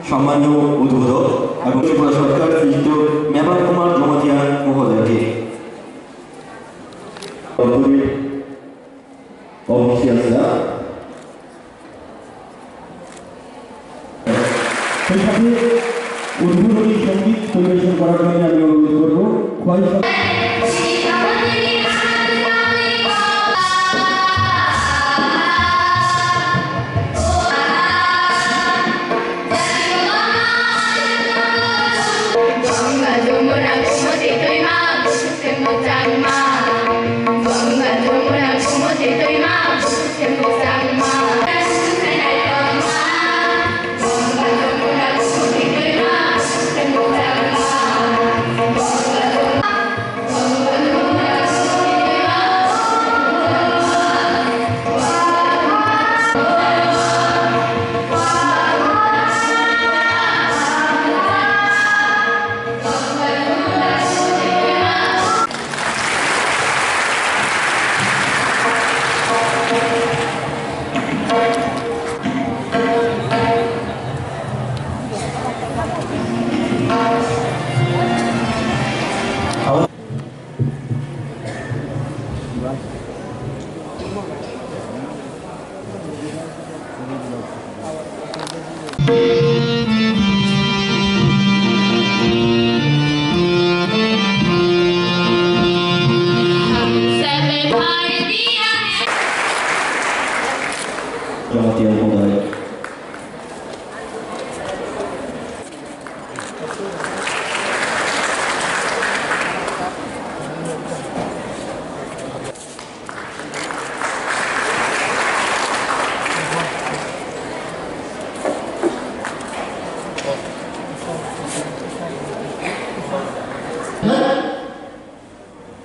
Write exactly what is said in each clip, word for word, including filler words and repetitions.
সম্মানীয় উদ্বোধক এবং ত্রিপুরা সরকার নিযুক্ত মেবার কুমার জমাতিয়া মহোদয়কে। অফিসিয়ালরা। সেই সাথে উদ্বোধনী সঙ্গীত পরিবেশন করার জন্য আমি অনুরোধ করব খোয়াই সা-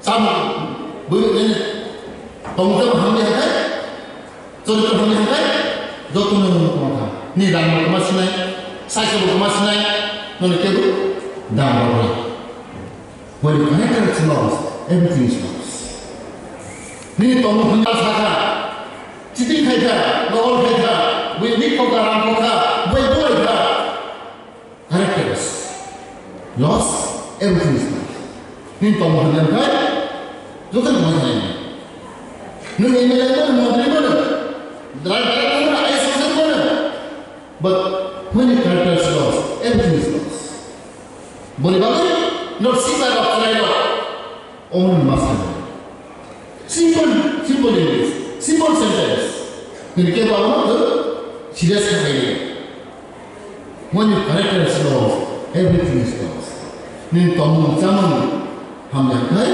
Sama, bui ini tongkol hamya hai, chorikro hamya hai, joto no koma kha. Ni rang no koma sinai, sai se koma sinai, no ni kebu dam ro. When you connect with loss, everything is lost. Nini tongo hwnba sakha, cheating khaikha, nokol khaikha, bui mik kokha, ram kokha, bui bulai kha. Characters. Loss, everything is lost. Nini tongo hwnba khai, joto koma khai. Nung M L A bono, montri bono, director bono, I A S officer bono. But when your character is lost, everything is lost. Boni bagwi no sikla rok, chwrai rok, only master. Simple, simple English, simple sentence. Nini kebo abono serious kha khaidi. When your character is lost, everything is lost. Nini tongmung chamung hamya khai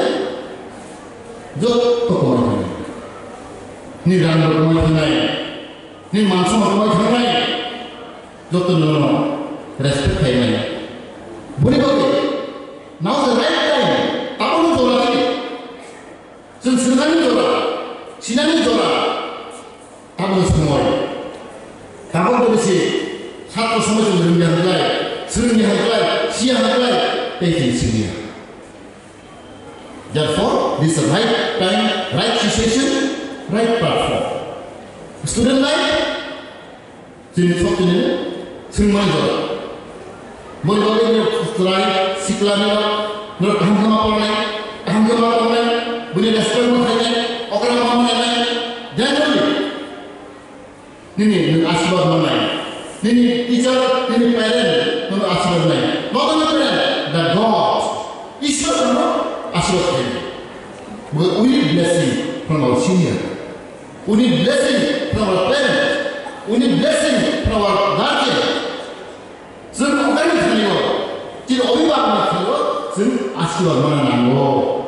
joto komai thangwi. Nini rang rok komai thangnai. Nini man somaj komai thangnai. Joto nono respect khaimani. Boni bagwi, now the right time, tabukno jora di. Chwng swngani jora, sinani jora, tabukno swngwi. Tabuk bisi satro somaj chwng rwngya hwnklai, swrwngya hwnklai, siya hwnklai, tei chwng siniya. Therefore, this is right time, right situation, right platform. Student life, chini sok chini, swngmani jora. Boni bagwi ni chwrai, sikla ni, norok kaham khe ma pornai, kaham khe ma pornai, bini respect ma khainai, okra ma manai, generally. Nini nwng asirwad mannai. Nini teacher, nini parent, nono asirwad mannai. Not only parent, the God, Ishwar nono asirwad khainai. Because we need blessing from our senior. We need blessing from our parents. We need blessing from our guardian. Chwng okani thani-o, chini obhibhakni thani-o, chwng asirwad mana nango.